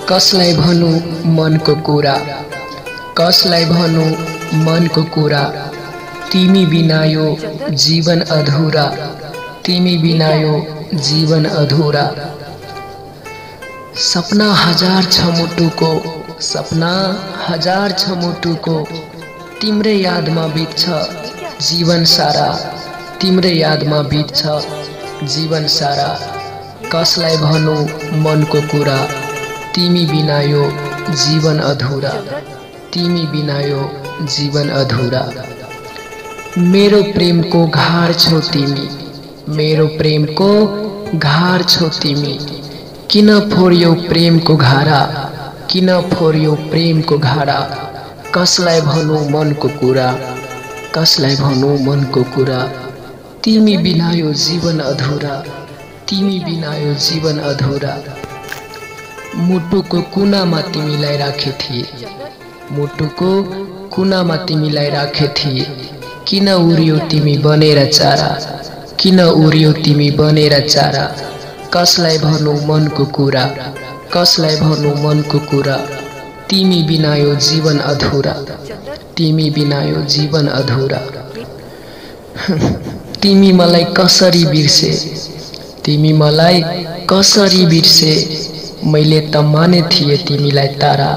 कसलाई भनु मनको कुरा, कसलाई भनु मनको कुरा, तिमी बिना यो जीवन अधूरा, तिमी बिना यो जीवन अधूरा। सपना हजार छ मुटुको, सपना हजार छ मुटुको, तिम्रै यादमा बित्छ जीवन सारा, तिम्रै यादमा बित्छ जीवन सारा। कसलाई भनु मनको कुरा, तिमी बिना यो जीवन अधूरा, तिमी बिना यो जीवन अधूरा। मेरो प्रेमको घार छौ तिमी, मेरो प्रेमको घार छौ तिमी, किन फोर्यौ प्रेमको घारा, किन फोर्यौ प्रेमको घारा। कसलाई भनु मनको कुरा, कसलाई भनु मनको कुरा, तिमी बिना यो जीवन अधूरा, तिमी बिना यो जीवन अधूरा। मुटुको कुनामा तिमीलाई राखे थिए, मुटुको कुनामा तिमीलाई राखे थिए, किन उड्यौ तिमी बनेर चारा, किन उड्यौ तिमी बनेर चारा। कसलाई भनु मनको कुरा, कसलाई भनु मनको कुरा, तिमी बिना यो जीवन अधूरा, तिमी बिना यो जीवन अधूरा। तिमी मलाई कसरी बिर्से, तिमी मलाई कसरी बिर्से, मैले त माने थिए तिमीलाई तारा,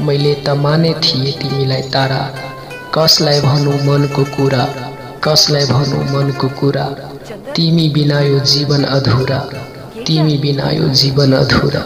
मैले त माने थिए तिमीलाई तारा। कसलाई भनु मनको कुरा, कसलाई भनु मनको कुरा, तिमी बिना यो जीवन अधूरा, तिमी बिना यो जीवन अधूरा।